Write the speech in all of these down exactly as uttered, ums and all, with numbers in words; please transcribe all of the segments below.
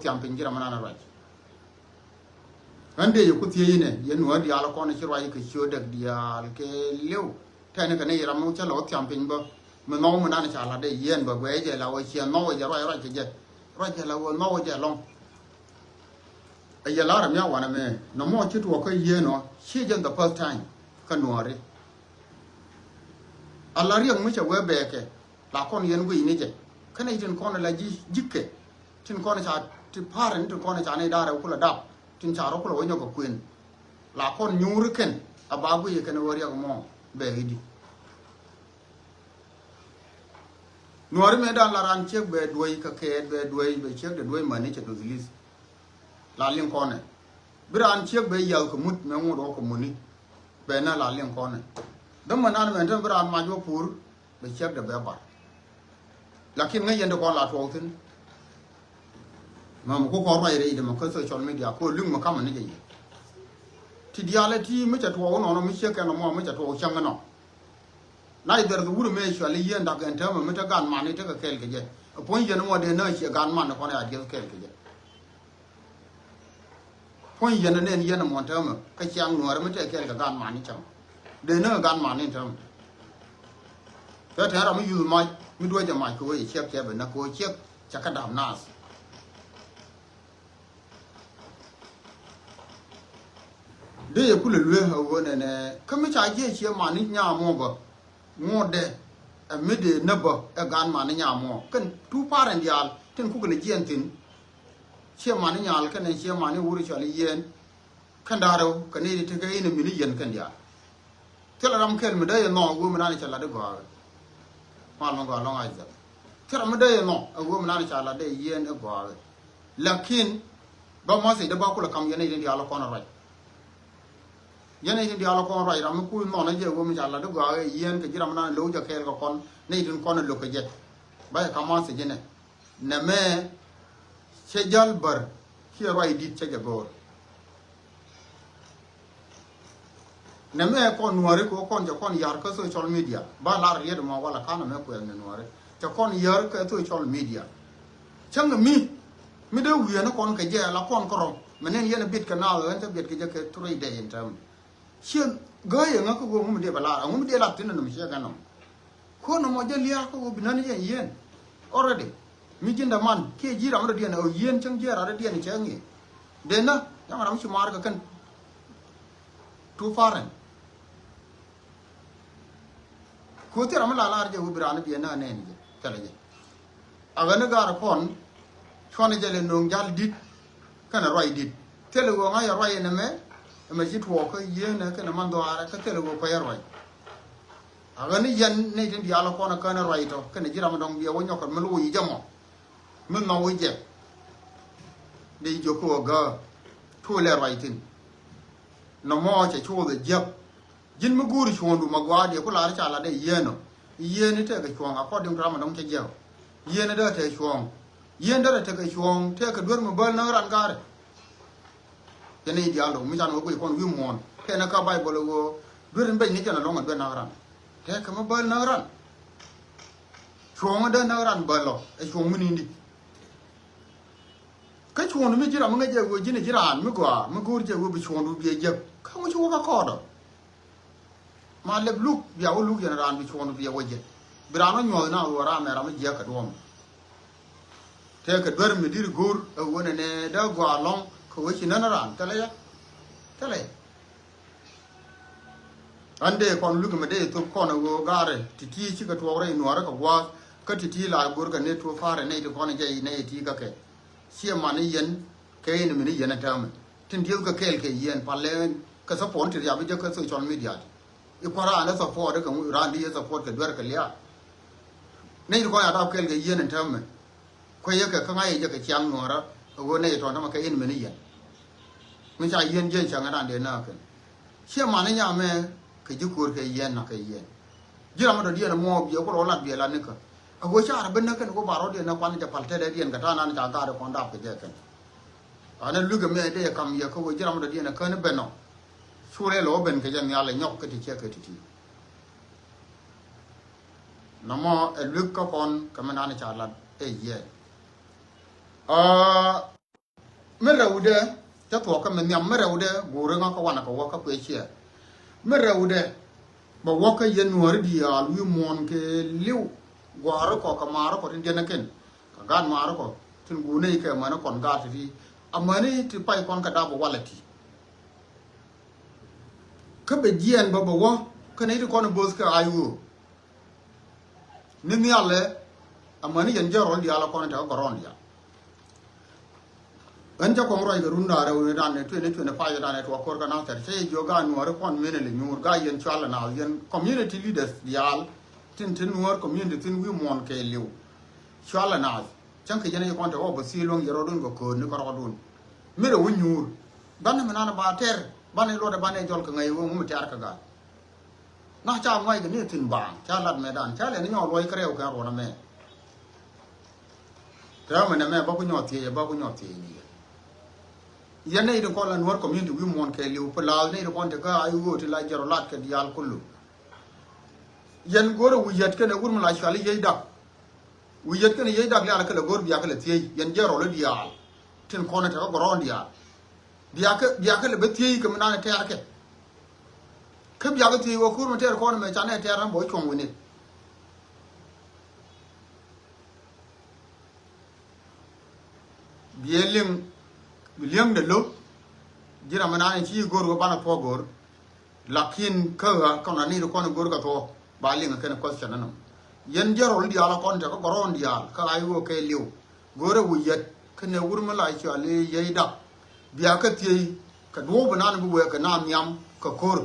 thiam piny ji̱ ram mi nan ruac. Ɣän dee yɛ ku thiec inɛ yɛ nuɔ̱ɔ̱r diaal kɔn ci ruac kɛ ciö däk diaal kɛ li̱w. Tɛni kɛ ni ram mi cä lɛ wä thiam piny bä mi nhɔw mi nan ca la̱t dee yieen bä guɛc jɛ la wä ciɛ nhɔw jɛ ruac ruac kɛ jɛ. Ruac jɛ la wä nhɔw jɛ lɔŋ. Ɛ yɛ la̱r ɛ mi a wanɛ mɛ nɔmɔ ci tuɔɔk kä yieen ɔ ci jɛn the first time kä nuɔɔri. A la riɛk mi cɛ wee bɛɛkɛ la kɔn yɛn guic ni jɛ kä nɛy tin kɔn la ji̱ ji̱kɛ tin kɔn ca ti pa̱a̱r ni tin kɔn ca ni da̱rɛ kulɛ dap tin ca rɔ kulɛ wä nyɔk kɛ kuën. La kɔn nyuuri kɛn a ba guic kɛn wä riɛk mɔ bɛɛk i̱di. Nuɔri mëë dan la ran ciek bɛ duɔ̱c kɛ kɛɛt bɛ duɔ̱c bɛ ciek de duɔ̱c mäni cɛ doth li̱th. La liŋ kɔnɛ bi raan ciek bɛ yiath kɛ mut mɛ ŋot wä kɛ muni. Bɛ nä la liŋ kɔnɛ dämɛ nan mɛn te bi raan mac wä pur bɛ ciek de bɛ bar. Lakin ŋäc yɛn de kɔn la tuɔɔk thi̱n. Mɛ mɛ ku kɔn ruac rɛy de mɛ kä social media ko liŋ mɛ kamɛ ni jɛ yɛ. Ti diaal ɛ ti mi cɛ tuɔɔk nɔnɔ mi ciek kɛn mɔ mi cɛ tuɔɔk cäŋ nɔ. Na idhɛr kɛ wur mëë cuali yieen dak ɛn täämɛ mi te gan mani tekɛ kɛɛl kɛ jɛ. Ɛ puɔ̱ny yɛn mɔ dee nä ciɛ gan mani kɔn ya dieth kɛɛl kɛ jɛ. Puɔ̱ny yɛn nɛn yɛn mɔ täämɛ kä ciaŋ nuäärä mi tekɛ kɛɛl kɛ gan mani cäŋ. Dee nä gan mani täämɛ. Kɛ tɛn ram mi yuth mac mi duɔ̱c jɛ mac kɛ wee ciɛk cɛ bɛ nä kɛ wee ciɛk cɛ kä dap naath. Dee yɛ kulɛ luee ɛ ɣöö nɛnɛ kä mi ca jiɛ ciɛ mani nyam mɔ bä. Ŋuɔ̱tdɛ ɛ mi dee näbä ɛ gan mani nyam mɔ kɛn tu parent diaal tin kukɛ lɛ jiɛn thi̱n. Ciɛ mani nyal kɛn ɛ ciɛ mani wuri cɔal i̱ yieen. Kɛn da̱rɛw kɛ ni ti tekɛ in ɛ mi ni yieen kɛn diaal. Thilɛ ram kɛl mi dee yɛ nhɔk ɛ ɣöö mi nani cɛ lat i̱ gɔaa. Mal mi gɔaa lɔŋ a jɛ. Thilɛ ram mi dee yɛ nhɔk ɛ ɣöö mi nani ca lat dee yieen i̱ gɔaa. Lakin ba message dee ba kulɛ kam yɛn itin diaal kɔn ruac. Yɛn itin diaal kɔn ruac ram mi kuc nhɔn a jɛ ɣöö mi ca lat i̱ gɔaa yieen kɛ ji̱ ram mi nani lo̱w jɛ kɛɛl kɛ kɔn ni itin kɔn lo̱k kɛ jɛ. Ba yɛ kam message inɛ. Nɛmɛ cɛ jäl bär kiɛ ruac di̱t cɛ jɛ go̱o̱r. Nɛmɛ kɔn nuääri kɛ kɔn cɛ kɔn yar kä social media ba lar riet mɔ wala kanɛ mɛ kuɛth ni nuääri cɛ kɔn yar kä social media. Cäŋ mi mi dee wi̱i̱ ni kɔn kɛ jɛ la kɔn kärɔ mɛ nen yɛn a bit kɛ naath ɣän cɛ bit kɛ jɛ kɛ three day in term. Ciɛ gäyɛ ŋä kä ɣöö ŋumi dee bɛ lar a ŋumi dee lar thin nɔm ciɛ gɛ nɔm. Kuɔn nɔmɔ jɛ lia̱a̱ kä ɣöö bi nän yɛn yieen. Already mi ji̱n däman kiɛ ji̱ ram rɔ diɛn ɛ ɣöö yieen cäŋ jiɛɛr ram rɔ diɛn cɛ ŋi̱i̱. Dee nä yaŋ ram ci maar kɛ kɛn. Tu parent. Ku thil ram mi la lar jɛ ɣöö bi raan biɛ nä nɛɛni jɛ thilɛ jɛ. A ɣän i̱ gaar kɔn cuɔni jɛ lɛ no̱o̱ŋ jal di̱t. Kɛnɛ ruac di̱t thilɛ ɣöö ŋa̱c ɛ ruac ɛn ɛmɛ. Ɛmɛ ci tuɔɔk kä yieenɛ kɛnɛ man dhɔaarɛ kä thilɛ ɣöö kuɛc ɛ ruac. A ɣän i̱ yɛn nɛy tin diaal kɔn ɛ känɛ ruac tɔ kɛnɛ ji̱ ram dɔ̱ŋ biɛ wä nyɔk kɛ mi lo̱c i̱ jɛ mɔ. Mi nhɔk i̱ jɛ dee jiök kä ɣöö gääk tuulɛ ruac thi̱n. Nɔmɔ cɛ cuɔth ɛ jiäk. Ji̱n mi guuri cuɔ̱ɔ̱ŋdu ma gua̱a̱r diɛ ku la̱r ca lat dee yieen ɔ. Yieen i̱ tekɛ cuɔ̱ɔ̱ŋ according to ram mi dɔ̱ŋ cä jiäk. Yieen i̱ dee tekɛ cuɔ̱ɔ̱ŋ. Yieen derɛ tekɛ cuɔ̱ɔ̱ŋ tekɛ duer mi bäl näk ran ga̱a̱rɛ. Jɛn i̱ diaal dɔ̱ŋ mi can wä guic kɔn wi̱i̱ muɔ̱ɔ̱n kɛn kä Baibol ɛ ɣöö duer in bec ni jɛn alɔ̱ŋ ɛ duer näk ran. Tekɛ mi bäl näk ran. Cuɔ̱ɔ̱ŋ in dee näk ran bäl ɔ ɛ cuɔ̱ɔ̱ŋ mi ni̱n di. Kä cuɔ̱ɔ̱ŋdu mi ji̱ ram mi ŋäc jɛ ɣöö ji̱n ɛ ji̱ raan mi gɔaa mi go̱o̱r jɛ ɣöö bi cuɔ̱ɔ̱ŋdu biɛ jiäk kä ŋuci wä kä kɔɔdɔ. Ma lɛp luk bia wä luk yɛn raan bi cuɔ̱ɔ̱ŋdu biɛ wä jɛ bi raan wä nyuɔ̱th na ɣöö raan mɛ ram mi jiäk kɛ duɔ̱ɔ̱m. Tëëkɛ duer mi di̱t go̱o̱r ɛ ɣöö nɛnɛ dee gɔaa lɔ̱ŋ kɛ ɣöö ci nän raan thilɛ yɛ. Thilɛ yɛ. Ɣän dee kɔn luk mi dee thop kɔn ɛ ɣöö gaarɛ ti̱ti̱ cikɛ tuɔɔk rɛy nuɔɔrä kɛ gua̱a̱th kä ti̱ti̱ la go̱o̱r kɛ ni tuɔɔk pa̱a̱rɛ nɛy ti kɔn ɛ jɛ nɛy ɛ ti̱i̱ kä kɛ. Ciɛ man i̱ yɛn kɛ in mi ni yɛn ɛ täämɛ tin dieth kɛ kɛɛl kɛ yɛn palɛ kɛ support ti riapi jɛ kɛ social media. I̱ kua̱r raan ɛ support kɛ raan di yɛ support kɛ duer kɛ lia̱a̱. Nɛy ti kɔn a dap kɛɛl kɛ yɛn ɛ täämɛ. Kuɛ yɛ kɛ kä ŋa̱c yɛ jɛ kɛ ciaŋ nuɔɔrä ɛ ɣöö nɛy tɔ̱ɔ̱n tämɛ kɛ in mi ni yɛn. Mi ca yɛn jiɛn cäŋ ɛ raan dee nääk kɛn. Ciɛ man i̱ nyamɛ kɛ ji̱ ko̱o̱r kɛ yɛn na kɛ yɛn. Ji̱ ram mi dɔ̱diɛn ɛmɔ biɛ ku rɔ lat biɛ lat nikä. A ɣöö ca rɔ ben näk kɛn ku ba rɔ̱diɛn ɛ kuan jɛ pal tetdɛ diɛn kɛ ta̱a̱ nan ca gaat ɛ kɔn dap kɛ jɛ kɛn. Anɛ lukɛ mɛ dee kam yɛ kä ɣöö ji̱ ram mi dɔ̱diɛn ɛ kän i̱ ben nɔ. Cu rɛl ɛ wä ben kɛ jɛ nhial ɛ nyɔk kä ti ciɛ kɛ ti ti. Nɔmɔ ɛ luek kä kɔn kɛ mi nan ca lat ɛ yɛ. Aa. Mi rɛwdɛ, cä thuɔ̱k kä mi nhiam, mi rɛwdɛ go̱o̱ri ŋa kä wanɛ kɛ wä kä kuɛ ciɛ. Mi rɛwdɛ bɛ wä kä yɛn Nuääri diaal wi̱i̱ muɔ̱ɔ̱n kɛ li̱w, gua̱a̱ri kɔ kɛ maari kɔ tin diɛn ɛ kɛn, kɛ gaat maari kɔ tin guunɛ ikɛ amäni kɔn gaat ti ti, amäni ti pay kɔn kɛ dap walɛ ti. Kä bɛ jiɛɛn bä bɛ wä kä nɛy ti kɔn bo̱o̱th kɛ ay ɣöö ni nhialɛ, amäni yɛn jɛ rɔl diaal a kɔn in tekɛ gɔrɔn diaal. Ɣän cä kɔŋ ruac kɛ run da̱ŋ rɛw ni da̱ŋ ni twenty twenty-five da̱ŋ ni tuɔɔk ko̱r kɛ nath tɛr cä yɛ jiök gaa Nuääri kɔn mɛn li nyuur gaa yɛn cual anath yɛn community leaders diaal tin te Nuäär community thin wi̱i̱ muɔ̱ɔ̱n kɛ li̱w. Cual anath cäŋ kɛ yɛn a yɛ kɔn te ɣɔw bä thii luäŋ yɛ rɔɔdun kɛ kööt ni kɛ rɔɔdun. Mi rɛ wä nyuur banɛ mi nanɛ ba tɛr banɛ luɔtdɛ banɛ jɔl kɛ ŋäc wä ŋu mi tɛr kɛ gaa. Ŋa̱ ca ŋuac kɛ ni thi̱n baaŋ ca lat mɛtdan ca lɛ ni nyɔɔk luɔc kärɛw kɛn ruɔn ɛmɛ. Täämɛ nɛmɛ bä ku nyɔɔk thiec bä ku nyɔɔk thiec ni yɛ. Yɛn nɛy ti kɔn la Nuäär community wi̱i̱ muɔ̱ɔ̱n kɛ li̱w pi laal nɛy ti kɔn ti kä ay ɣöö ti la jɛr lat kɛ diaal kulu. Yɛn go̱rɛ wi̱i̱ yɛt kɛnɛ wur mi la cual i̱ yiec dak. Wi̱i̱ yɛt kɛnɛ yiec dak lial kɛ lɛ go̱r bia kɛ lɛ thiec yɛn jɛr rɔl i̱ diaal. Tin kɔn ɛ tekɛ gɔrɔn diaal. Biakɛ biakɛ lɛ bä thiec kɛ mi nanɛ tɛɛr kɛ. Kä biakɛ thiec wä ko̱r mi tɛɛr kɔn mɛ canɛ tɛɛr ram bä cuɔ̱ŋ wi̱ni. Biɛ liŋ bi liŋ de lo̱k. Ji̱n ram mi nanɛ ci go̱r wä banɛ puɔ go̱r. Lakin kä ɣä kɔn ani ri kɔn go̱r kɛ thuɔ ba liŋ kɛn question nɔ. Yɛn jɛ rɔl diaal kɔn tekɛ gɔrɔn diaal kä ay wä kɛ liw. Go̱rɛ wi̱i̱ yɛt kɛnɛ wur mi la cual i̱ yiec dak. Bia kä thiec kɛ duɔ̱ɔ̱p inan bi wee kɛ na nhiam kɛ ko̱r.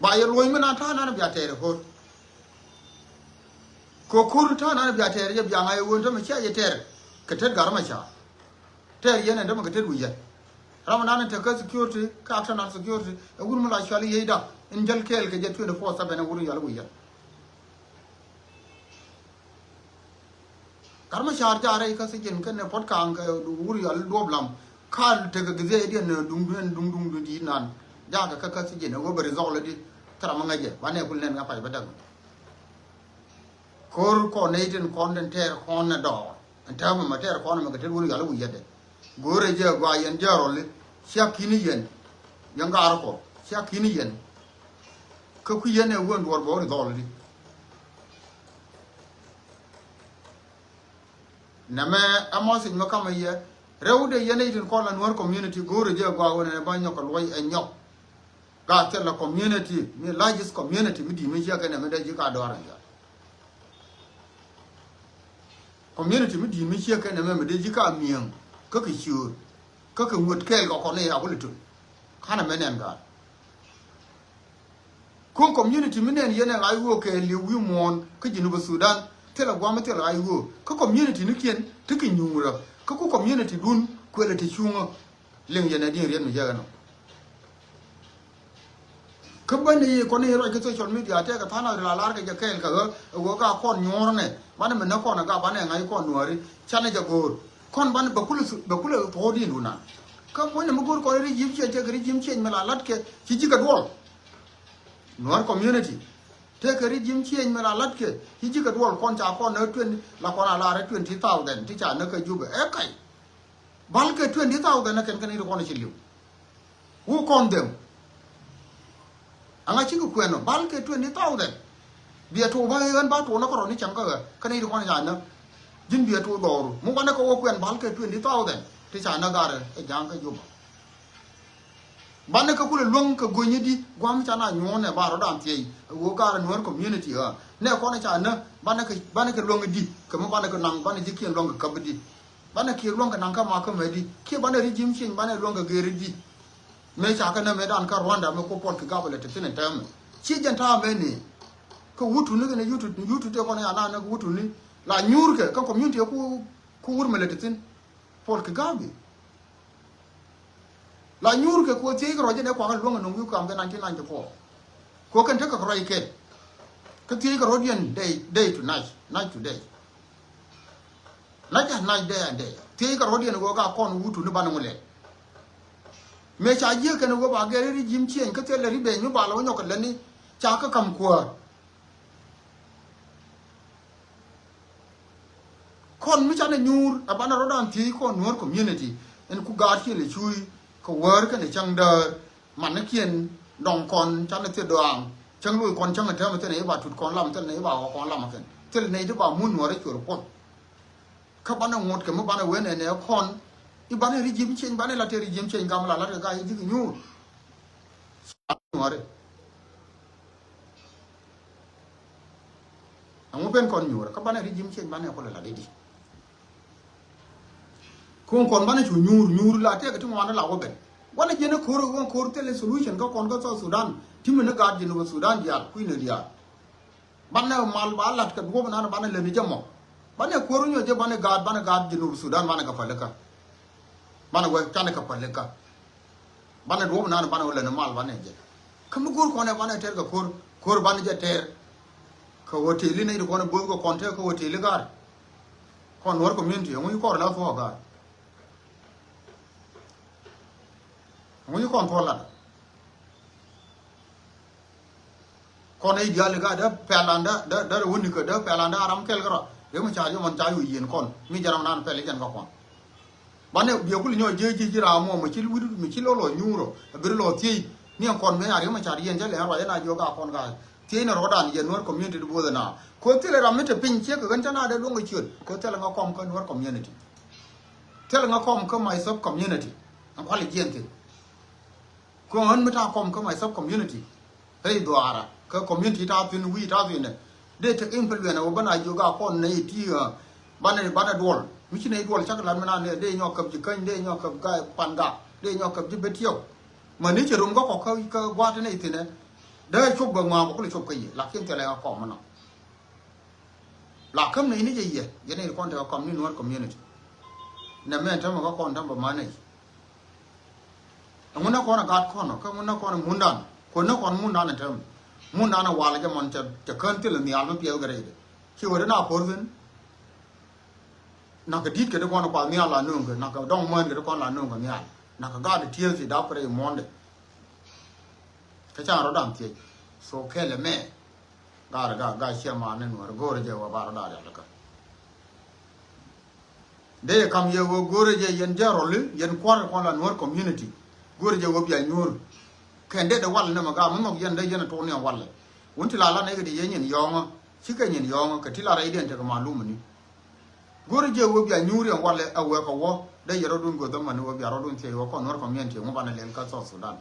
Ba yɛ luɔ̱c mi nan ta̱a̱ nan bia tɛɛr ɛ ko̱r. Kɛ ko̱r ta̱a̱ nan bia tɛɛr jɛ bia ŋa̱c ɛ wen tämɛ cia jɛ tɛɛr kɛ tet gat ram a ca. Tɛɛr yɛn ɛn tämɛ kɛ tet wi̱i̱ yɛt. Ram inan in tekä security kä after nan security ɛ wur mi la cual i̱ yiec dak in jäl kɛɛl kɛ jɛ twenty four seven ɛ wur in cual i̱ wi̱i̱ yɛt. Gat mi ca̱r ca rɛy kä thi̱ji̱n kɛnɛ puɔ̱t ka̱a̱ŋ kɛ wur yɔl duɔ̱ɔ̱p lam. Ka tekɛ githia i̱ diɛn duŋ duŋ duŋ duŋ duŋ di̱i̱t nan. Jakɛ kä kä thi̱ji̱n ɛ wee bɛ result di thil ram mi ŋäcɛ banɛ kul nɛn ŋa pay bä däk. Ko̱r kɔn nɛy tin kɔn tin tɛɛr kɔn nɛ dɔɔr ɛn täämɛ mɛ tɛɛr kɔn mɛ kɛ tet wur yɔl i̱ wi̱i̱ yɛtdɛ. Go̱o̱rɛ jɛ gɔaa yɛn jɛ rɔli. Cia ki̱ni yɛn. Yɛn gaar kɔ cia ki̱ni yɛn. Kä kui̱ yɛn ɛ wen duɔr bɛ wä result di. Nɛmɛ ɛ message mɛ kamɛ yɛ rɛwdɛ yɛn itin kɔn la Nuäär community go̱o̱rɛ jɛ gɔaa wen ɛn ɛ ba nyɔk kɛ luɔc ɛ nyɔk. Gaa thil la community mi largest community mi di̱i̱t mi ciɛ kɛ nɛmɛ dee ji̱ ka dɔɔr ɛn jɔt. Community mi di̱i̱t mi ciɛ kɛ nɛmɛ mi dee ji̱ ka mi̱eŋ kä kɛ ciöör kä kɛ ŋuɔ̱t kɛɛl kɛ kɔn i̱ a wä lɛ tun. Kanɛ mɛ nɛn gaat. Kä community mi nɛn yɛn ɛ ŋa̱c ɣöö kɛ li̱w wi̱i̱ muɔ̱ɔ̱n kä Jinub Sudan thilɛ gua̱a̱m mi thilɛ ŋa̱c ɣöö kä community ni kiɛn ti kɛ nyuurä kä ku community dun kuëlɛ ti cuŋä. Liŋ yɛn ɛ di̱n riɛt mi jɛ ɛnɔ. Kä bäni kɔn i̱ ruac kä social media tɛkɛ tha̱a̱n a ri la lar kɛ jɛ kɛɛl kɛ ɣä ɛ ɣöö ka kɔn nyuɔ̱ɔ̱r nɛ banɛ mi näk kɔn ɛ gak banɛ ŋa̱c kɔn Nuääri canɛ jɛ go̱o̱r. Kɔn banɛ bɛ kulɛ bɛ kulɛ thuɔ̱ɔ̱diɛn wuna. Kä puɔ̱nydɛ mi go̱o̱r kɔn i̱ regime change tɛkɛ regime change mi la la̱tkɛ ci ji̱ kɛ duɔl. Nuäär community tëëkɛ regime change mi la la̱tkɛ ci ji̱ kɛ duɔl kɔn ca kɔn näk twenty la kɔn a lar ɛ twenty thousand ti ca näk kä Jubɛ ɛ kac. Bal kɛ twenty thousand ɛ kɛn kɛn i̱ ri kɔn ci li̱w. Who con them? Aŋa cikɛ kuɛn ɔ bal kɛ twenty thousand. Biɛ tuɔk ba ɣän ba tuɔk nä kärɔ̱ ni cäŋ kä ɣä kɛn i̱ ri kɔn ca näk. Ji̱n biɛ tuɔk dhɔru mi wanɛ kɛ wä kuɛn bal kɛ twenty thousand ti ca näk garɛ ɛ ja̱a̱ŋ kä Jubɛ. Banɛ kɛ kulɛ luäŋ kɛ go̱nyä di gua̱a̱m ca na nyuɔ̱ɔ̱n ɛ ba rɔ̱dan thiey ɛ ɣöö garɛ Nuäär community ɣä nɛ kɔn ca nä banɛ kɛ banɛ kɛ luäŋ di kɛ mi banɛ kɛ naŋ banɛ ji̱ kiɛn luäŋ kɛ käp di. Banɛ kiɛ luäŋ kɛ naŋ kä ma kä mɛ di kiɛ banɛ regime change banɛ luäŋ kɛ geri di. Mëë ca kɛ nä mëëdan kä Rwanda mëë ku Paul Kagame lɛ te thi̱n ɛ täämɛ ci jɛn ta̱a̱ mɛ ni. Kä wutuni kɛnɛ yutu yutu tëë kɔn ya na nä kä wutuni la nyuurkɛ kä community ku ku wur mɛ lɛ te thi̱n. Paul Kagame. La nyuurkɛ kuɔ thiec kɛ ruac jɛ nɛ kuakä luäŋ ɛnɔŋ wi̱i̱ kuam kɛ nineteen ninety-four. Kuɔ kɛn tekɛ kɛ ruac kɛn. Kä thiec kɛ ruɔ̱diɛn day, day to night, night to day. Night and night, day and day. Thiec kɛ ruɔ̱diɛn ɣöö ka kɔn wutuni banɛ ŋulɛ. Mëë ca jiäk kɛn ɣöö ba gɛr i̱ regime change kä thilɛ ri beny mi ba lɛ wä nyɔk kɛ lätni ca kä ka̱m kuäär. Kɔn mi canɛ nyuur ɛ banɛ rɔ̱dan thiec kɔn Nuɔ̱ɔ̱r community. Ɛn ku gaat ciɛ lɛ cuuy kɛ wäär kɛnɛ cäŋ däär. Manikiɛn dɔŋ kɔn canɛ thiet dɔaaŋ. Cäŋ loc kɔn cäŋ ɛ täämɛ thilɛ nɛy ba tut kɔn lam, thilɛ nɛy ba ɣɔk kɔn lam ɛ kɛn. Thilɛ nɛy ti ba mun Nuɔ̱ɔ̱r ɛ cuɔr puɔth. Kä banɛ ŋot kɛ mi banɛ wen ɛn ɛ kɔn. I̱ banɛ regime change, banɛ la te regime change, gam la lat kɛ gaa i̱ ji̱ kɛ nyuur. Nuɔ̱ɔ̱ri. Ɛŋu ben kɔn nyuur kä banɛ regime change, banɛ kulɛ la didi. Kun kɔn banɛ cu nyuur, nyuur la tɛk ti ŋuan la wä ben. Wanɛ jiɛn ko̱r, wan ko̱r thilɛ solution kä kɔn kä South Sudan. Ti mi ni gaat Junub Sudan diaal, kui̱ ni diaal. Banɛ mal ba lat kɛ duɔ̱p nan banɛ leni jɛ mɔ. Banɛ ko̱r nyɔ jɛ banɛ gaat, banɛ gaat Junub Sudan, banɛ kɛ pälikä. Banɛ wek canɛ kɛ pälikä. Banɛ duɔ̱p nan banɛ wä leni mal banɛ jɛ. Kä mi go̱o̱r kɔnɛ banɛ tɛr kɛ ko̱r, ko̱r banɛ jɛ tɛr. Kɛ hotel ni nɛy ti kɔnɛ bo̱o̱th kɛ kɔn tɛr kɛ hotel ni gaar. Kɔn Nuɔ̱ɔ̱r community, ɛŋu yi kɔr la thuɔ̱k gaar. Ŋuny kɔn thuɔl lat. Kɔn i̱ diaal i̱ ka dee pɛlan dee, dee, dee wuni kɛ dee pɛlan dee aram kɛl kärɔ. Dee mi ca yomɔn ca yu yin kɔn. Mi jɛ ram nan pɛl i̱ jɛn kä kɔn. Banɛ biɛ kul nyɔ jiɛ jiɛ jiɛ ram mɔ mi ci wut mi ci lɔ lɔ nyuurɔ. A bir lɔ thiey. Ni ɛn kɔn mi a riɛ mi ca riɛn jɛ lɛ ɛn ruac ɛn a jiɔ ka kɔn ka. Thiey ni rɔdan yɛ Nuɔr community di both ɛn a. Ko thilɛ ram mi te piny ciɛ kɛ ɣän ca na dee luɔŋ kɛ ciöt. Ko thilɛ ŋa kɔm kä Nuɔr community. Thilɛ ŋa kɔm kä my sub community. Ɛn kualɛ jiɛn thin. Kä ɣän mi ta̱a̱ kɔm kä my sub community. Rɛy dhuaara kä community ta̱a̱ thin wi̱i̱ ta̱a̱ thin. Dee tek influence wä bä na jiök a kɔn nɛy ti, ah, banɛ, banɛ duɔl. Mi ci nɛy duɔl cak lat mi na nɛ dee nyɔk käp ji̱ käny, dee nyɔk käp ga pan gak, dee nyɔk käp ji̱ bet yɔk. Mäni cɛ rom kä kɔk kä, kä gua̱a̱th nɛy thinɛ. Dee cop bä ŋɔaam bä kulɛ cop kä yɛ. Lakin thilɛ ŋa kɔm mi nɔ. La käm nɛy ni jɛ yɛ, yɛn nɛy kɔn tekɛ kɔm ni Nuɔr community. Nɛ mɛn tämɛ kä kɔn tämɛ bä man nɛy. Ɛŋu nɛ kɔn ɛ gat kɔn ɔ, kä ɛŋu nɛ kɔn ɛ mundan. Kuɔn nɛ kɔn mundan ɛ tämɛ. Mundan ɛ wal jɛ mɔn cɛ, cɛ kän thil ɛ nhial mi piɛth kɛ rɛydɛ. Ci wä ti na ko̱r thin. Nakä di̱t kɛ ti kɔn ɛ kuath nhial la nööŋ kɛ, nakä dɔŋ mään kɛ ti kɔn la nööŋ kɛ nhial. Nakä gat ɛ tieth ci dap kɛ rɛy muɔ̱ndɛ. Kä ca rɔ̱dan thiec. So kɛl ɛmɛ. Gaar, gaar, gaar ciɛ man ni Nuɔr go̱o̱rɛ jɛ wä ba rɔ̱dan rialikä. Dee kam yɛ wä go̱o̱rɛ jɛ yɛn jɛ rɔli, yɛn kua̱r kɔn la Nuɔr community. Go̱o̱rɛ jɛ wä bia nyuur. Kɛn dee dee wal ni ma gaar mi nhɔk yɛn dee yɛn a tuɔk ni a wal. Wun ti la la nɛ kɛ di yɛ nyin yɔŋä. Cikɛ nyin yɔŋä, kɛ ti la rɛydiɛn tekɛ malum ni. Go̱o̱rɛ jɛ wä bia nyuur yɛn wal ɛ wɛ kɛ wä. Dee yɛ rɔ̱dun go̱o̱r dhämani wä bia rɔ̱dun thiec wä kɔn Nuɔr community ŋu banɛ lɛl kä South Sudan.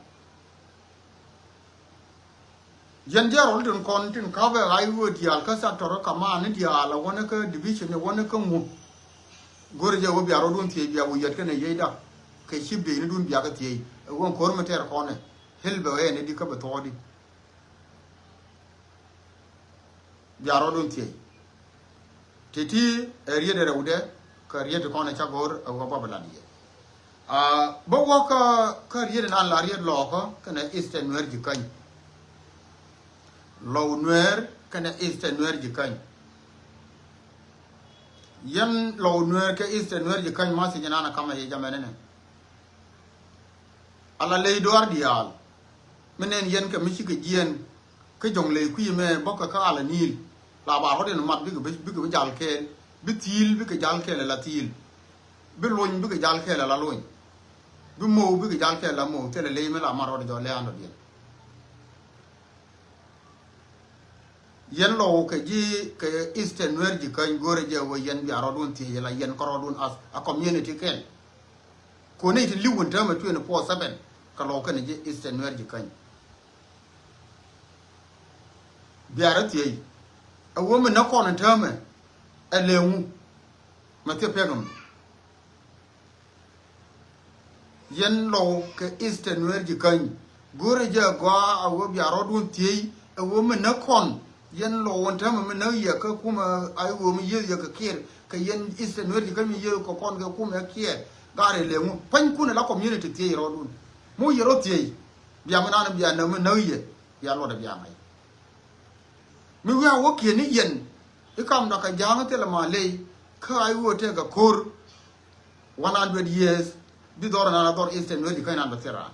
Yɛn jɛ rɔl tin kɔn tin ka̱pɛ ɣa̱c ɣöö diaal kä sector kä man ni diaal a wänä kä division a wänä kä ŋu. Go̱rɛ jɛ wä bia rɔdun thiec bia wä yɛt kɛnɛ yiecda. Kɛ ci bieyni dun bia kä thiec. Ɛ wä ko̱r mi tɛɛr kɔnɛ. Hil bɛ ɣɛɛni di kä bɛ thuɔɔdi. Bia rɔdun thiec. Ti̱ti̱ ɛ riet ɛ rɛwdɛ kä riet ti kɔn ɛ ca go̱o̱r ɛ wä bä bɛ lat yɛ. Aa, bä wä kä, kä riet nan la riet lɔɔkä kɛnɛ Eastern Nuer ji̱ käny. Lɔw Nuer kɛnɛ Eastern Nuer ji̱ käny. Yɛn Lɔw Nuer kɛ Eastern Nuer ji̱ käny ma thiec nan ɛ kamɛ yɛ jamɛnɛ nɛ. Ala ley duaar diaal. Mi nɛn yɛn kɛ mi cikɛ jiɛɛn. Kä jɔ̱ŋ ley kui̱ mɛ bäkɛ kä ala Ni̱i̱l. La ba rɔ̱diɛn mat bikɛ bi, bikɛ bi jal kɛɛl. Bi thi̱i̱l bikɛ jal kɛɛl ala thi̱i̱l. Bi luny bikɛ jal kɛɛl ala luny. Bi mo̱o̱k bikɛ jal kɛɛl ala mo̱o̱k. Thilɛ ley mi la mat rɔ̱diɛn jɔ̱ɔ̱k ley an rɔ̱diɛn. Yɛn Lɔw kɛ ji̱ kɛ Eastern Nuer ji̱ käny go̱o̱rɛ jɛ wä yɛn bia rɔ̱dun thiec ala yɛn kä rɔ̱dun as a community kɛl. Kɔn nɛy ti li̱w wun täämɛ twenty four seven kɛ Lɔw kɛnɛ ji̱ Eastern Nuer ji̱ käny. Bia rɔ thiec. Ɛ wä mi näk kɔn in täämɛ ɛ lëŋu. Mɛ thiɛ pek ɛmɛ. Yɛn Lɔw kɛ Eastern Nuer ji̱ käny. Go̱rɛ jɛ gɔaa ɛ wä bia rɔ̱dun thiec ɛ wä mi näk kɔn. Yɛn Lɔw in täämɛ mi näk yɛ kä kumɛ a i̱ wä mi yieth yɛ kɛ Kiir kɛ yɛn Eastern Nuer ji̱ käny mi yieth kɛ kɔn kɛ kumɛ Kiir. Gaarɛ lëŋu. Pa̱nykun ɛ la community thiec rɔ̱dun. Mi wä yɛ rɔ thiec. Bia mi nan bia näk mi näk yɛ. Bia luɔtdɛ bia ŋa̱c. Mi wi̱i̱ a wä kiɛn ni yɛn i̱ kam dɔ̱k kɛ ja̱a̱ŋ thilɛ ma ley kä a i̱ wä tëëk kɛ ko̱r. One hundred years bi dhɔr nan a dhɔr Eastern Nuer ji̱ käny nan bɛ thil raan.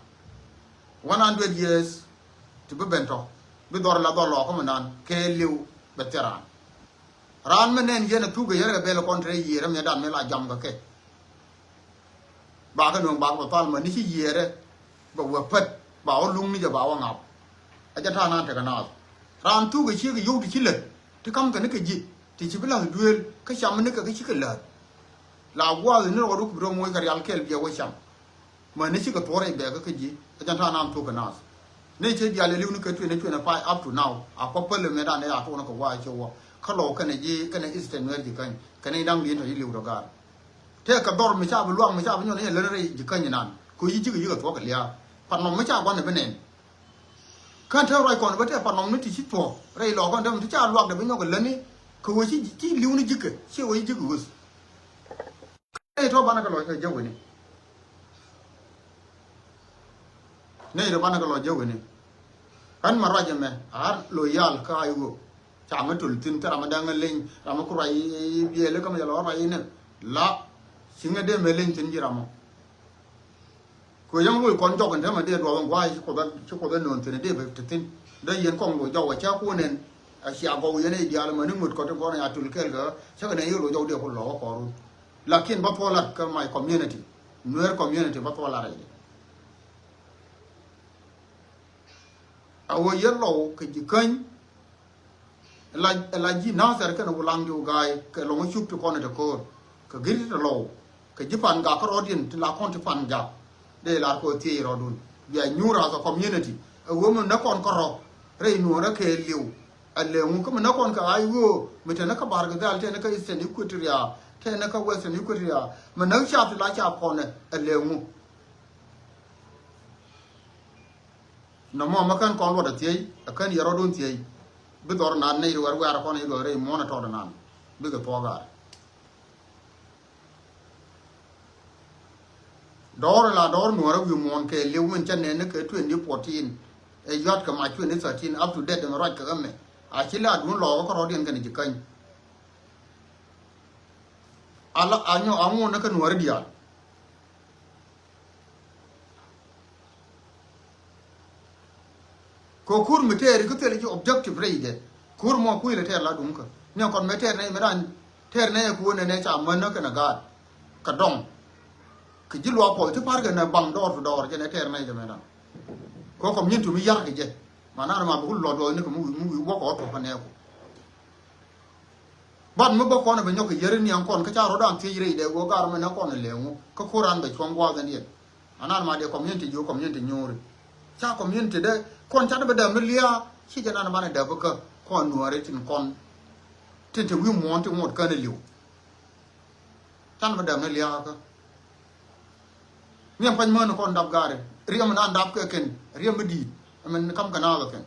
One hundred years ti bi ben tɔ̱ bi dhɔr la dhɔr lɔɔkä mi nan kɛ li̱w bɛ thil raan. Raan mi nɛn yɛn a thuk kɛ yɛrɛ kɛ bɛl kɔn te yiëërä miɛ dan mi la jam kɛ kɛ. Ba kɛ nööŋ ba kɛ bɛ thal mäni ci yiëërä bɛ wä pät ba wä luŋni jɛ ba wä ŋap. A jɛ ta̱a̱ naan tekɛ naath. Raan thuk kɛ ciek kɛ yio̱w ti ci lät ti ka̱m kɛ ni kɛ ji̱ ti ci bi la̱th duëël kä cam ni kɛ kä ci kɛ läät. La gua̱a̱th ni rɔɔdu kɛ bi rɔ moc kɛ rial kɛɛl biɛ wä cam. Mäni cikɛ thuɔ̱k rɛy bɛɛkä kä ji̱ ɛ jɛn ta̱a̱ naath thuk kɛ naath. Ni cɛ diaal ɛ li̱w ni kɛ twenty twenty-five up to now a kua päl ɛmɛ dan ɛ a tuɔnɛ kɛ wa̱a̱ cɛ wä kä lɔw kɛnɛ ji̱ kɛnɛ Eastern Nuer ji̱ käny kɛnɛ i̱ da̱ŋ di̱i̱n tɔ̱ i̱ li̱w tɔ gaar. Tëë kɛ dhɔr mi ca bi luaŋ mi ca bi nyɔn i̱ lät rɛy ji̱ käny inan kɛ ɣöö ji̱ ji̱ kɛ yi̱k ɛ thuɔ̱k kɛ lia̱a̱. Pan nɔm mi ca gua̱n ɛ bi nɛn. Kän te ruac kɔn bä te pan nɔm ni ti ci thuɔ̱k rɛy lɔɔk kɔn te mi ti ca luak dee bi nyɔk kɛ lätni kɛ ɣöö ci li̱w ni ji̱kɛ ci ɣöö ci ji̱kɛ ɣöth. Nɛy tɔ̱ banɛ kɛ lɔc kɛ jɛ weni. Nɛy tɔ̱ banɛ kɛ lɔc jɛ weni. Ɣän ma ruac ɛmɛ a ɣän lo̱c yal kä a i̱ ɣöö ca ŋä töl thi̱n thil ram mi dee ŋä leny ram mi ku ruac i̱ biɛɛli kä mi jɛ lɔ ruac i̱ nɛ la ci ŋä dee mɛ leny thi̱n ji̱ ram mɔ. Kɛ yäŋ loc kɔn jɔk in te mɛ dee duɔth in gua̱a̱c ci Kuoth ɛ nööŋ thi̱n in dee bɛ te thi̱n. Dee yɛn kɔŋ loc jɔk wä cä kuɔn ɛn a cia gɔw yɛn i̱ diaal mɛ ni ŋot kɔt in kɔn a ya tul kɛɛl kɛ cä kɛ nɛn yɛ loc jɔk dee ku lɔk kɛ kɔr run. Lakin bä thuɔk lat kä my community, Nuer community bä thuɔk lat rɛy. A wä yɛ lɔw kɛ ji̱ käny. La, la ji̱ Nathɛr kɛnɛ Wulaŋ ji̱ Wä Ga̱a̱y kɛ lɔŋ cup ti kɔn ɛ te ko̱o̱r kɛ gir ti te lɔw kɛ ji̱ Pan Gak kärɔɔdiɛn ti la kɔn ti Pan Gak. Dee lar kɛ ɣöö thiec rɔɔdun. We are Nuer as a community. Ɛ ɣöö mi näk kɔn kärɔ̱ rɛy Nuɔ̱ɔ̱rä kɛɛliw. Ɛ lɛ ŋu kä mi näk kɔn kɛ a i̱ ɣöö mi te näk kä Bahr el Ghazal, te näk kä Eastern Equatoria, te näk kä Western Equatoria. Mi näk cap ti la cap kɔn ɛ lɛ ŋu. Nɔmɔ mi kän kɔn luɔt a thiec a kän yɛ rɔɔdun thiec. Bi dhɔr nan nɛy ri wɛr wɛ̈r kɔn i̱ luɔt rɛy muɔ̱ɔ̱n a tɔt nan bikɛ thuɔ̱k gaar. Dɔɔr la dɔɔr Nuɔ̱ɔ̱rä wi̱i̱ muɔ̱ɔ̱n kɛɛliw min cä nɛn ni kɛ twenty fourteen. Ɛ yua̱t kɛ mac twenty thirteen up to date ɛmɛ ruac kɛ ɣä mɛ a ci la duun lɔɔk kä rɔɔdiɛn kɛn ji̱ käny. A la a nyɔ a ŋuɔ̱n ni kä Nuɔ̱ɔ̱rä diaal. Kɛ ko̱r mi tɛɛr i̱ kä thil i̱ ci objective rɛydɛ. Ko̱r mɔ kui̱ lɛ tɛɛr la duŋ kä ni kɔn mɛ tɛɛr nɛy mɛ ran tɛɛr nɛy ɛ ko̱r nɛnɛ ca män nä kɛnɛ gaat kɛ dɔŋ. Kɛ ji̱ luaak puɔth ti pa̱r kɛnɛ baŋ dɔɔr fi dɔɔr jɛn ɛ tɛɛr nɛy jɛ mɛ ran. Kɛ community mi ya̱r kɛ jɛ ma nan ma bi ku luɔt luɔt ni kɛ mi wi̱i̱ mi wi̱i̱ wuɔk ɔ thuɔ̱k kɛ nɛɛku. Bat mi bä kɔn ɛ bɛ nyɔk kɛ yɛri niaŋ kɔn kä ca rɔ̱dan thiec rɛy dɛ ɣöö gar mɛn ɛ kɔn ɛ lɛɛŋu kä ko̱ran bɛ cuɔ̱ŋ gua̱a̱th ɛn yɛn. Anan ma dee community ji̱ ɣöö community nyo̱o̱ri ca community dee kɔn canɛ bɛ däm ni lia̱a̱ ci jɛ nan banɛ däp kä kɔn Nuääri tin kɔn tin te wi̱i̱ muɔ̱ɔ̱n ti ŋuɔ̱t kän ɛ li̱w. Canɛ bɛ däm ni lia̱a̱ kä. Miɛn pa̱ny män kɔn dap gaari riɛm nan dap kɛ kɛn riɛm mi di̱i̱t ɛmɛn kam kɛ naath kɛn.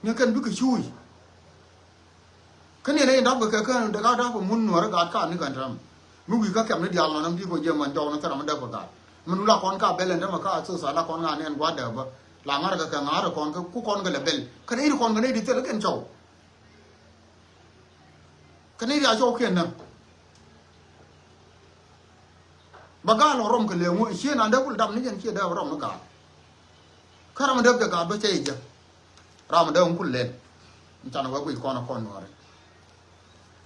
Miɛn kɛn bikɛ cuuc. Kä niɛn in dap kɛ kɛ kɛn dek a dap kɛ mun Nuäärä gaat kaan ni kɛn tɛm. Mi wi̱i̱ kä kɛm ni diaal nɔn ɛm di̱i̱t kɔ jiɛm män jɔw ni thɛr ɛmɛ dap kɛ gaat. Min wula kɔn ka bɛl ɛn tɛmɛ ka a thos a la kɔn ŋa̱ nɛn gua̱a̱r dääpä la ŋa̱r kɛ kɛ ŋa̱r kɔn kɛ ku kɔn kɛ lɛ bɛl kä nɛy ti kɔn kɛ nɛy ti thil kɛn cɔw. Kä nɛy ti a cɔw kiɛn nä. Bä gaal ɔ rɔm kɛ lëë ŋu cie nan dee kul dap ni jɛn cie dee rɔm ni gaal. Kä ram dee bɛ gaal bä cɛ i̱ jɛ. Ram dee ŋu kul lɛn. Can wee guic kɔn kɔn Nuäärä.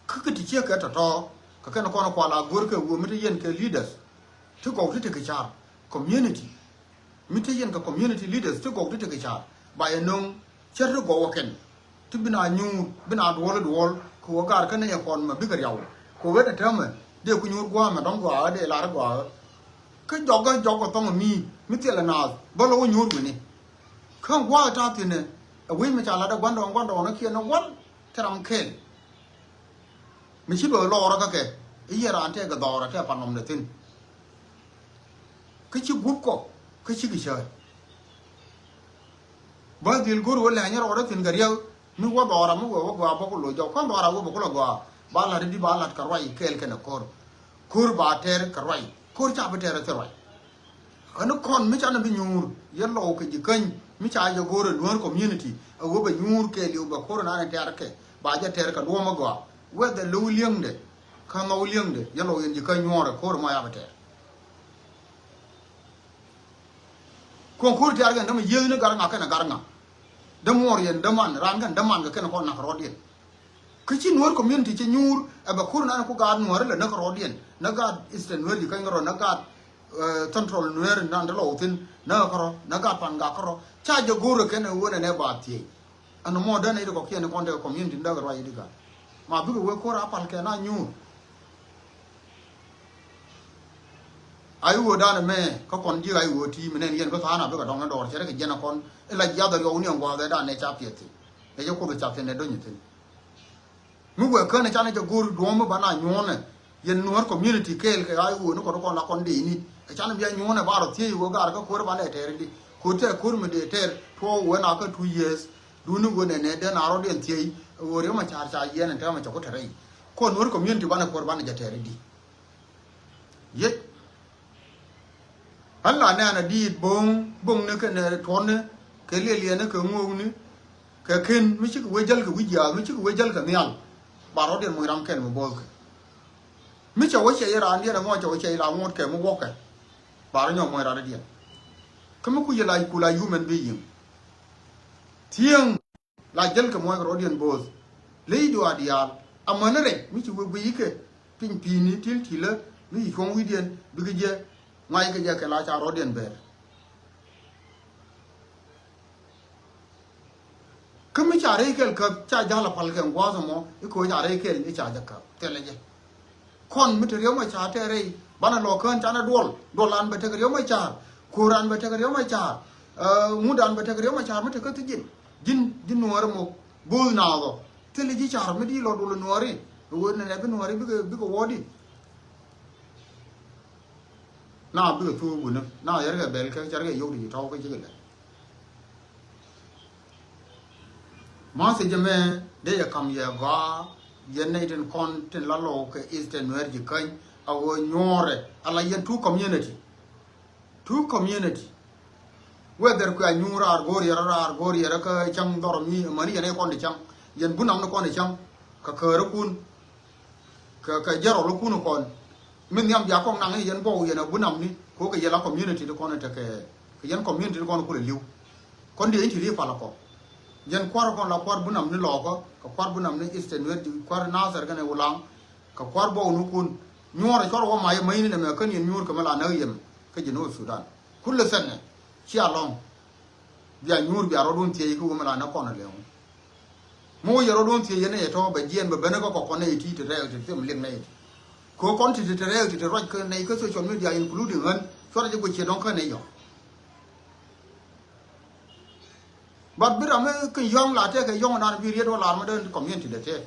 Kä kä ti cie kɛ tɔ̱tɔ̱ kä kɛn kɔn kual a go̱r kɛ wuɔ mi ti yɛn kɛ leaders. Ti gɔw ti tekɛ car community. Mi te yɛn kɛ community leaders ti gɔw ti tekɛ car ba yɛ no̱o̱ŋ cär ti gɔw ɛ kɛn ti bi na nyuur bi na duɔl duɔl kɛ wä gar kä nɛy ɛ kɔn mɛ bikɛ riaw kɛ wä te täämɛ dee ku nyuur gua̱a̱mɛ dɔ̱ŋ gua̱a̱ dee lar gua̱a̱. Kä jɔkä jɔkä thɔŋ mi mi thilɛ naath bä lɔ wä nyuur wi̱ni. Kä gua̱a̱ ta̱a̱ thi̱n ɛ wi̱i̱ mi ca lat ɛ gua̱ndɔɔŋ gua̱ndɔɔŋ ɛ kiɛn ɛ wal te ram kɛl. Mi ci bɛ lɔɔrä kä kɛ i̱ yɛ raan tɛk kɛ dhɔɔrä tɛk pan nɔm dɛ thi̱n. Kä ci gup kɔ kä ci kɛ cäät. Bä dhil go̱r wä lɛny rɔɔdä thi̱n kɛ riäk mi wä dhɔra mi wä wä gɔaa bä ku loc jɔk kuan dhɔra wä bä ku lɔ gɔaa. Ba la̱t di ba la̱t kɛ ruac kɛɛl kɛnɛ ko̱r. Ko̱r ba tɛr kɛ ruac ko̱r ca bi tɛr thil ruac. Kä ni kɔn mi ca ni bi nyuur yɛ lɔw kɛ ji̱ käny mi ca jɛ go̱o̱r ɛ luäär community ɛ wä bɛ nyuur kɛɛliw bɛ ko̱r nan ɛ tɛr kɛ ba jɛ tɛr kɛ duɔ̱ɔ̱m ɛ gɔaa. Whether lo̱w li̱eŋdɛ kä nhɔw li̱eŋdɛ yɛ lɔw yɛn ji̱ käny nyuɔ̱ɔ̱r ɛ ko̱r mɔ ya bɛ tɛr. Kuɔ̱ŋ ko̱r tiaar kɛn dämɛ yieth ni gar ŋa kɛnɛ gar ŋa. Dämuɔɔr yɛn däman raan kɛn däman kɛ kɛn kɔn nak rɔɔdiɛn. Kä ci Nuäär community ci nyuur ɛ bɛ kur nan ku gaat Nuäär lɛ näk rɔɔdiɛn, näk gaat Eastern Nuäär ji̱ käny kärɔ, näk gaat, eh, Central Nuäär nan te lɔw thi̱n näk kärɔ, näk gaat Pan Gak kärɔ. Ca jɛ go̱o̱r ɛ kɛn ɛ ɣöö nɛnɛ ba thiec. Ɛn mɔ däni ti kɔkiɛn kɔn te community däk ruac di gat. Ma bikɛ wee ko̱r a pal kɛ na nyuur. A i̱ ɣöö danɛ mɛ kä kɔn ji̱ a i̱ ɣöö ti mi nɛn yɛn bi tha̱a̱n a bikɛ dɔŋ ni dɔɔr cɛ rɛ kɛ jiɛn a kɔn. Ila jiath a riɔw ni ɛn gua̱a̱th ɛ danɛ ca piɛth thi̱n. Ɛ jɛ Kuoth ɛ ca thi̱n ɛ do̱ny thi̱n. Mi wek känɛ canɛ jɛ go̱o̱r duɔ̱ɔ̱m mi banɛ a nyuɔ̱ɔ̱nɛ. Yɛn Nuäär community kɛɛl kɛ a i̱ ɣöö ni kɔn kɔn la kɔn dee ni. Ɛ canɛ bia nyuɔ̱ɔ̱nɛ ba rɔ thiec i̱ ɣöö gaar kä ko̱r banɛ tɛɛr di. Ko̱r tɛ ko̱r mi dee tɛɛr tuɔɔk wen a kä two years. Duni wen ɛnɛ den a rɔ̱diɛn thiec ɣöö riɛm a ca̱a̱r ca yiɛn ɛn tɛmɛ cɛ ku te rɛy. Kɔn Nuäär community banɛ ko̱r banɛ jɛ tɛɛr di. Yec. Ɣän la nɛɛn a diit bo̱o̱ŋ bo̱ŋni kɛnɛ tuɔ̱tni kɛ liɛliɛni kɛ ŋo̱o̱kni kɛ ken mi cikɛ wee jäl kɛ wi̱c ya̱a̱th mi cikɛ wee jäl kɛ nhial. Ba rɔ̱diɛn moc ram kɛl mi bo̱o̱thkɛ. Mi cɛ wee cɛ yi raandiɛn ɛŋɔ cɛ wee cɛ yi la ŋuɔ̱tkɛ mi wuɔ̱kɛ. Ba rɔ nyɔk moc raandiɛn. Kä mi kuc yi la ku la human being. Thiëŋ. La jäl kɛ muɔc kɛ rɔ̱diɛn bo̱o̱th. Ley duaar diaal. Amäni rɛc mi ci wee guiy kɛ piny pi̱i̱ni ti̱l ti̱lä mi ci cuɔ̱ŋ wi̱cdiɛn bikɛ jɛ ŋa̱c kɛ jɛ kɛ la ca rɔ̱diɛn bɛr. Kä mi ca rɛy kɛl käp ca ja̱l a pal kɛ ŋua̱th ɛmɔ i̱ ko̱ ca rɛy kɛl i̱ ca jɛ käp thilɛ jɛ. Kɔn mi te Riek Machar tɛɛr rɛy banɛ lɔ kään canɛ duɔl, duɔlan bɛ tekɛ Riek Machar, ko̱ran bɛ tekɛ Riek Machar, eh, ŋudan bɛ tekɛ Riek Machar mi te kä thi ji̱n. Ji̱n, ji̱n Nuääri mok bo̱o̱th naath ɔ. Thilɛ ji̱ car mi di lɔ duɔl Nuääri. Ɣöö nɛnɛ bi Nuääri bikɛ, bikɛ wuɔ̱ɔ̱di. Na bikɛ thuuk wuni na yɛrkɛ bɛl kɛ cɛrkɛ yio̱w ti ji̱ tɔ̱w kä cikɛ lɛ. Message mɛ dee yɛ kam yɛ gɔaa yɛn nɛy tin kɔn tin la lɔw kɛ Eastern Nuer ji̱ käny a ɣöö nyuɔɔrɛ ala yɛn two community. Two community. Whether kuɛ a nyuur raar go̱o̱r yɛrɛ raar go̱o̱r yɛrɛ kä cäŋ dhɔr mi mäni yɛn ɛ kɔn di cäŋ. Yɛn bunam ni kɔn di cäŋ. Kä käärä kun. Kä, kä jɛ rɔl kun kɔn. Mi nhiam bia kɔn naŋ yɛn buɔw yɛn a bunam ni. Ko kɛ yɛ la community di kɔn tekɛ. Kɛ yɛn community di kɔn kulɛ li̱w. Kɔn di in ti ri pal kɔ. Yɛn kuar kɔn la kuar bunam ni lɔɔkä. Kɛ kuar bunam ni Eastern Nuer di kuar Nasir kɛnɛ Wulaŋ. Kɛ kuar buɔw ni kun. Nyuɔr a cuar wä ma yɛ mäni nɛ mɛ kän yɛn nyuur kɛ mɛ la näk yɛm. Kä ji̱ North Sudan. Kulɛ sɛnɛ. Cia lɔŋ. Bia nyuur bia rɔdun thiec kä wä mɛ la näk kɔn a lɛŋ. Mi wä yɛ rɔdun thiec yɛn ɛ tɔ bɛ jiɛn bɛ ben kä kɔkɔ nɛy ti ti rɛɛk ti thim liŋ nɛy ti. Kɛ kɔn ti ti ti rɛɛk ti ti ruac kä nɛy kä social media including ɣän cuarɛ jɛ guic ciɛ dɔ̱ŋ kä nɛy yɔ̱ŋ. But bi ram mi kä yɔ̱ŋ la tɛkɛ yɔ̱ŋ dan bi riet wä lar mi dee community dee tɛk.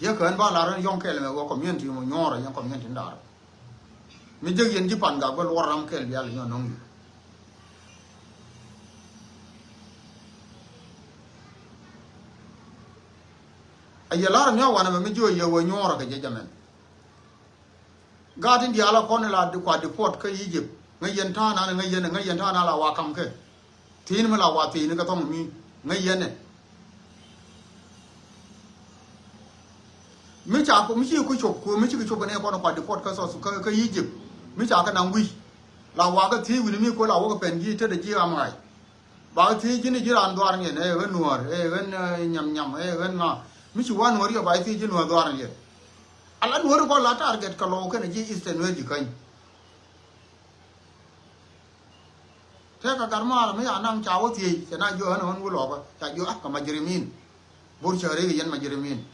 Yɛ kään ba lar yɔ̱ŋ kɛl mɛ wä community mɔ nyuɔrɛ yɛn community ndar. Mi jek yɛn ji̱ Pan Gak bä luɔr ram kɛl bial nyɔ no̱ŋ. A yɛ lar ni a wanɛ mɛ mi jiɔ yɛ wä nyuɔrɛ kɛ jɛ jamɛn. Gaat in diaal a kɔn in la di kua deport kä Egypt ŋäc yɛn ta̱a̱ nan ŋäc yɛn ŋäc yɛn ta̱a̱ nan la wa kam kɛ. Thi̱n mi la wa thi̱n kä thɔŋ mi ŋäc yɛn ɛ. Mi ca ku mi ci ku cop ku mi ci ku cop kɛ nɛ kɔn kua deport kä South kä, kä Egypt. Mi ca kä naŋ wi̱c la wa kä thi̱n wi̱ni mi ku la wä kä pɛn ji̱ tetdɛ ji̱ am ŋa̱c. Ba thiec ji̱n ji̱ raan dhuaar ni yɛn ɛ ɣän nuäär ɛ ɣän, eh, nyam nyam ɛ ɣän ŋa. Mi ci wa nuäär yɔ ba thiec ji̱ nuäär dhuaar ni yɛn. Ala nuäär kɔn la target kɛ lɔw kɛnɛ ji̱ Eastern Nuer ji̱ käny. Tëëkɛ gat maarä mi ca naŋ ca wä thiec cɛ na jiɔ ɣän ɣän wä lɔkä ca jiɔ ah kɛ majirimin. Bor cä rik yɛn majirimin.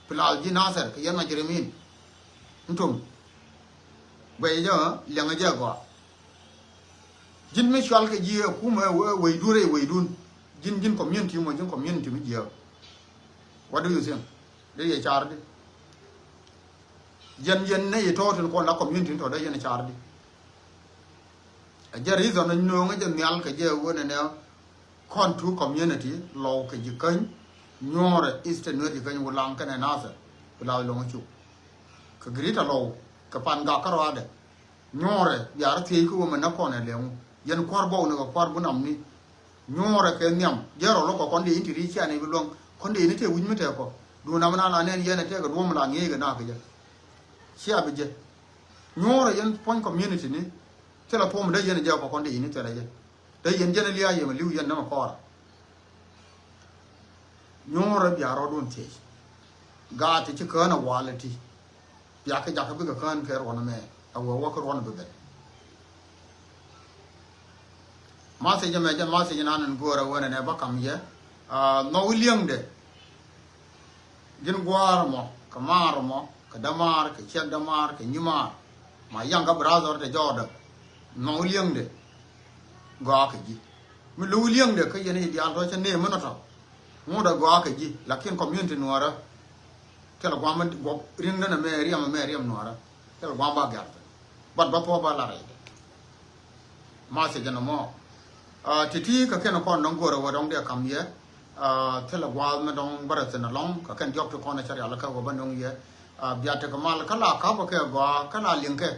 Pilath ji̱ Nathɛr kɛ yɛn majirimin. Ntom. Guɛcɛ jɛ ɣä liɛŋɛ jɛ gɔaa. Ji̱n mi cual kɛ ji̱ ɛ kumɛ wecdun rɛy wecdun. Ji̱n ji̱n community mɔ ji̱n community mi jiääk. What do you think? Dee yɛ car di. Yɛn yɛn nɛ yɛ tɔ̱ tin kɔn la community tɔ̱ dee yɛn car di. A jɛ reason a nyuɔ̱ɔ̱ŋ a jɛ nhial kɛ jɛ wä nɛ nɛ. Kɔn two community lɔw kɛ ji̱ käny nyuɔrɛ Eastern Nuer ji̱ käny Wulaŋ kɛnɛ Nathɛr. Wulaŋ lɔŋ cuk kɛ Greater lɔw kɛ Pan Gak kärɔadɛ. Nyuɔrɛ bia rɔ thiec kä wä mɛ näk kɔn ɛ lɛŋu yɛn kua̱r bɔw ni kɛ kua̱r bunam ni. Nyuɔrɛ kɛ nhiam jɛ rɔ lɔ kɔ kɔn dee in ti ri cia ni bi luäŋ kɔn dee in tëë wi̱c mi tëë kɔ. Duundam na na nɛn yɛn ɛ tëë kɛ duɔ̱m la ŋi̱eec kɛ na kɛ jɛ. Cia bi jɛ nyuɔrɛ yɛn puɔ̱ny community ni. Thilɛ puɔ̱m dee yɛn ɛ jɛ kɔ kɔn dee in thilɛ jɛ. Dee yɛn jɛn ɛ lia̱a̱ yɛn ɛ li̱w yɛn nɛmɛ kɔɔrä. Nyuurä bia rɔɔdun thiec. Gaat ti ci kään a wal ti. Bia kɛ jakä bikɛ kään kɛ ruɔn mɛ. A wee wä kɛ ruɔn bi ben. Message mɛ jɛ message nan in go̱o̱rä wen ɛnɛ ba kam yɛ. Nhɔw liɛŋdɛ. Ji̱n gua̱a̱r mɔ kɛ maar mɔ kɛ dämaar kɛ ciɛk dämaar kɛ nyimaar. Ma yaŋ kä brother te jɔɔdä. Nhɔw liɛŋdɛ. Gɔaa kɛ ji̱. Mi lo̱w liɛŋdɛ kä yɛn i̱ diaal tɔ cä nee mi nɔ tɔ. Ŋuɔ̱t a gɔaa kɛ ji̱ lakin community nuɔɔrä. Thilɛ guam mi guɔp ri̱ŋdä nɛ mɛ riɛm mɛ riɛm nuɔɔrä. Thilɛ guam ba gɛ̈r. But ba thuɔ̱k ba la rɛydɛ. Message nɔmɔ. Ti̱ti̱ kɛ kɛn kɔn dɔ̱ŋ go̱o̱rɛ wä dɔ̱ŋ dee kam yɛ. Thilɛ gua̱a̱th mi dɔ̱ŋ bärɛ thi̱n ɛlɔ̱ŋ kɛ kɛn diɔ̱k ti kɔn ɛ cä rial kä wä bä no̱ŋ yɛ. Bia tekɛ mal kä la ka̱pä kɛ gɔaa kä la liŋkɛ.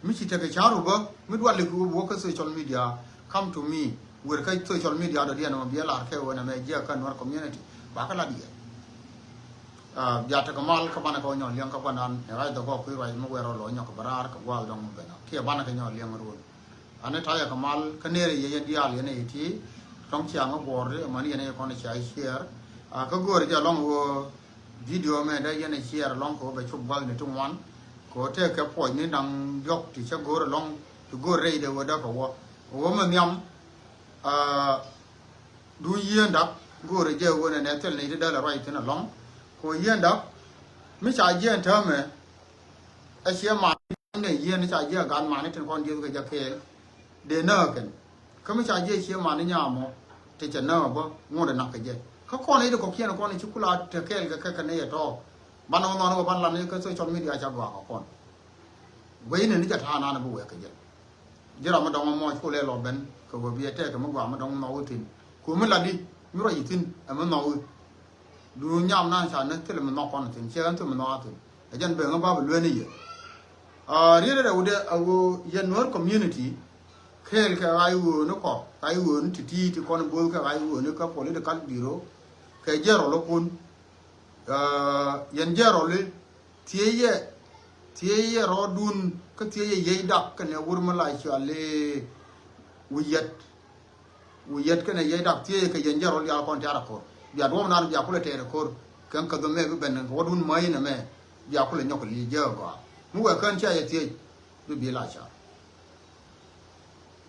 Mi ci tekɛ ca̱ru bä mi duali kɛ wä kä social media. Come to me. Wër kä social media dɔ̱diɛn mɔ biɛ lar kɛ wä nɛ mɛ jiɛ kä Nuer community. Ba kä la diɛ. Bia tekɛ mal kä banɛ kɛ wä nyɔk liɛŋ kä guanan ɛ ɣa̱c dhɔk gɔk kui̱ ruac mi wɛr ɔ lɔ nyɔk kɛ bä raar kɛ gua̱a̱th dɔ̱ŋ mi ben ɔ kiɛ banɛ kɛ nyɔk liɛŋ ruɔn. Ani ta̱yɛ kɛ mal kä nɛɛrɛ yɛ yɛn diaal yɛn ɛ ti. Tɔ̱ŋ ciaŋ ɛ guɔ̱ɔ̱r di ɛmɔni yɛn ɛ kɔn cia share. Kä go̱o̱rɛ jɛ lɔŋ ɣöö video mɛ dee yɛn ɛ share lɔŋ kɛ ɣöö bɛ cop gua̱thni ti ŋuan. Kɛ ɣöö tëëkɛ puɔcni da̱ŋ diɔ̱k ti cä go̱o̱rɛ lɔŋ ti go̱o̱rɛ rɛy dee ɣöö dee kɛ wä ɣöö mɛ nhiam. Duun yieendak go̱o̱rɛ jɛ ɣöö nɛnɛ thil ni ti dee lɛ ruac thi̱n ɛlɔ̱ŋ. Kɛ ɣöö yieendak mi ca jiɛɛn täämɛ. Ɛ ciɛ man ni yieen ca jiɛ gat man ni tin kɔn jieth kɛ jɛ kɛɛl. Dee nääk kɛn kä mi ca jiɛ ciɛ man ni nyamɔ ti cɛ nääk bä ŋuɔ̱t ɛ nak kɛ jɛ kä kɔn i̱ di kɔ̱kiɛn kɔn i̱ ci kula te kɛɛl kɛ kɛ kɛ ni yɛ tɔɔk. Banɛ wä nhɔn wä ban lan ni kä social media ca gɔaa kɛ kɔn. Guɛy ni ni jɛ ta̱a̱ nan bi wɛɛk kɛ jɛ. Ji̱ ram mi dɔ̱ŋ mɔc kulɛ lɔ ben kɛ wä bi ɛ tɛɛk kɛ mi gɔaa mi dɔ̱ŋ nhɔk i̱ thi̱n. Ku mi lat di mi ruac i̱ thi̱n ɛ mi nhɔk i̱. Duun nyam nan ca ni thilɛ mi nhɔk kɔn thi̱n ciɛ ɣän thil mi nhɔk a thi̱n. Ɛ jɛn ben ɣä ba bi lueeni yɛ. Riet rɛwdɛ a ɣöö yɛn Nuer community kɛɛl kɛ ɣa̱c ɣööni kɔ ɣa̱c ɣööni ti̱ti̱ ti kɔn bo̱o̱th kɛ ɣa̱c ɣööni kä political bureau kɛ jɛrɔl ikun. Yɛn jɛrɔl i̱ thiec yɛ thiec yɛ rɔɔdun kä thiec yɛ yiec dak kɛnɛ wur mi la cual i̱ wi̱i̱ yɛt. Wi̱i̱ yɛt kɛnɛ yiec dak thiec kɛ yɛn jɛ rɔl diaal kɔn tiaar a ko̱r bia duɔ̱ɔ̱p naan bia kulɛ tɛɛr a ko̱r. Kɛn kä dhomɛ bi ben kɛ wädun mäc inɛ mɛ bia kulɛ nyɔk kɛ li̱i̱ jiääk gɔaa mi wɛ kään cia yɛ thiec. Bi bi la caar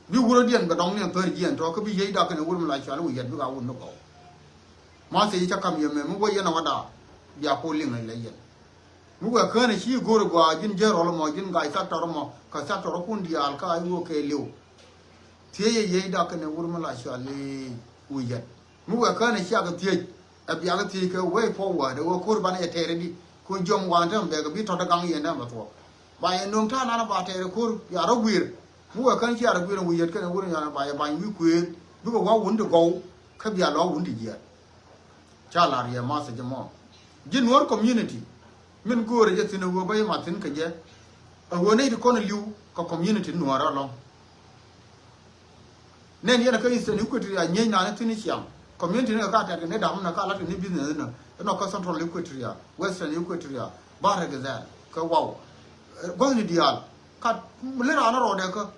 bi wurä diɛn bɛ dɔŋ ni ɛn thäär jiɛn tɔ̱ kä bi yiec dak kɛnɛ wur mi la cual i̱ wi̱i̱ yɛt bik a wun ni gɔw. Ma thiec cä kam yɛ mɛ mi wä yɛn a wä daa bia ku liŋ lɛ yɛn. Mi wɛ kään a ci go̱o̱r gɔaa ji̱n jɛ rɔl mɔ ji̱n gac thak tɔr mɔ kɛ thak tɔr kun diaal ka a yuɔ kɛ liw. Thiec yɛ yiec dak kɛnɛ wur mi la cual i̱ wi̱i̱ yɛt mi wɛ kään a ciak thiec. Ɛ biak thiec kɛ way forward ɛ wä ko̱r banɛ yɛ tɛɛrɛ di kun jiɔm wan tɛm bɛk bi tɔt gaŋ yɛn dɛm bɛ thuɔk. Ba yɛ no̱o̱ŋ ta̱a̱ nanɛ ba tɛɛrɛ ko̱r ya rɔ gui̱i̱r mi wɛ kään ciak rɔ gui̱i̱r ɛ wi̱i̱ yɛt kɛnɛ wur nyɔn ba yɛ bany wi̱i̱ kuëër bikɛ wä wun di gɔw. Kä bia lɔ wun di jiɛɛr. Ca lar yɛ message mɔ ji̱ Nuɔr community. Min go̱o̱rɛ jɛ thi̱n ɛ ɣöö bä yɛ ma thi̱n kɛ jɛ ɛ ɣöö nɛy ti kɔn ɛ li̱w kɛ community Nuɔr alɔŋ. Nɛn yɛn kä Eastern Equatoria nyieny nani thi̱n ciaŋ community ni kɛ ka tɛt kɛ ni dam na ka lat kɛ ni business ni nɔ kä Central Equatoria, Western Equatoria, Bahr el Ghazal kɛ waw. Gua̱thni diaal ka lera ni rɔɔdɛ kä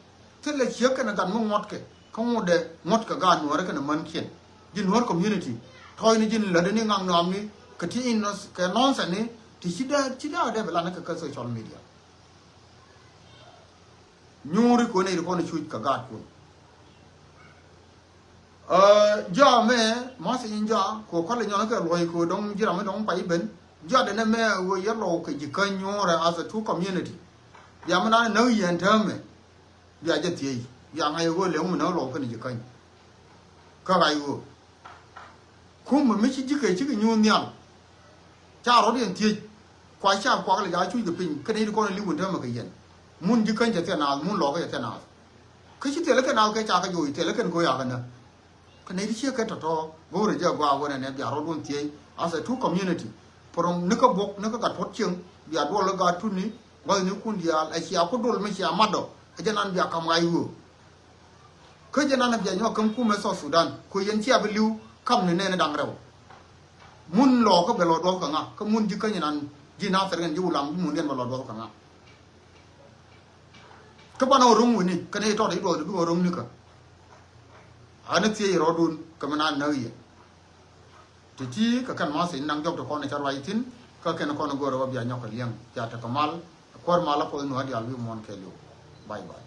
thilɛ ciek kɛnɛ gat mi ŋuɔ̱tkɛ kä ŋuɔ̱tdɛ ŋuɔ̱tkɛ gaat Nuɔɔrɛ kɛnɛ mänkiɛn. Ji̱ Nuɔɔr community tɔ̱ɔ̱cni ji̱n lätdɛ ni ŋaŋ nɔamni kɛ ti in kɛ nonsense ni ti ci dee ci dee dee bɛ lan ni kɛ kä social media. Nyuuri kɛ wä nɛy ti kɔn cuc kɛ gaatkun. Jɔamɛ message in jɔa kɛ kɔl in nyɔn kɛ luɔi kɛ dɔŋ jiram in dɔŋ pay ben. Jɔa denɛ mɛ wä yɛ lɔw kɛ ji̱ käny nyuurɛ as a two community. Bia mi nan näk yɛn täämɛ. Bia jɛ thiec bia ŋa̱c wä lɛŋ mi näk lɔw kɛn ji̱ käny. Kä ŋa̱c wä. Kumɛ mi ci ji̱ kɛ cikɛ nyuur nhial. Ca rɔ̱t yɛn thiec. Kua ca kuak lɛ ca cuc kɛ piny kɛn i̱ ti kɔn in li̱w in täämɛ kɛ yɛn. Mun ji̱ käny cɛ thiɛ naath mun lɔkä cɛ thiɛ naath. Kä ci thilɛ kɛn a kɛ ca kɛ joc thilɛ kɛn go̱o̱c a kɛ näk. Kä nɛy ti ciek kɛ tɔ̱tɔ̱ go̱o̱rɛ jɛ gɔaa wänɛ nɛ bia rɔ̱dun thiec as a two community. Pɔrɔm ni kä buɔk ni kä gat puɔ̱t cieŋ bia duɔl kä gat tutni gua̱thnikun diaal ɛ cia ku dol mi cia matdɔ. Ɛ jɛ nan bia kam ɣac ɣöö kä jɛ nan bia nyɔk käm kumɛ South Sudan ku yɛn cia bi li̱w. Kam ni nɛn da̱ŋ rɛw. Mun lɔ kä bɛ lɔ duɔth kä ŋa kä mun ji̱ käny nan ji̱ Nathɛr kɛn ji̱ Wulaŋ bi mun diɛn bɛ lɔ duɔth kä ŋa. Kä banɛ wä ro̱ŋ wi̱ni kɛn i̱ tɔt i̱ duɔth i̱ bi wä ro̱ŋ nikä. Ani thiec rɔɔdun kɛ mi naan näk yɛ. Ti ti kɛ kɛn ma thiec naŋ jɔk ti kɔn i̱ ca ruac thi̱n. Kä kɛn kɔn go̱o̱rä wä bia nyɔk kɛ liɛŋ. Ca tekɛ mal. Kuäär mal a Kuoth Nuäär diaal wi̱i̱ muɔ̱ɔ̱n kɛɛliw. Bye bye.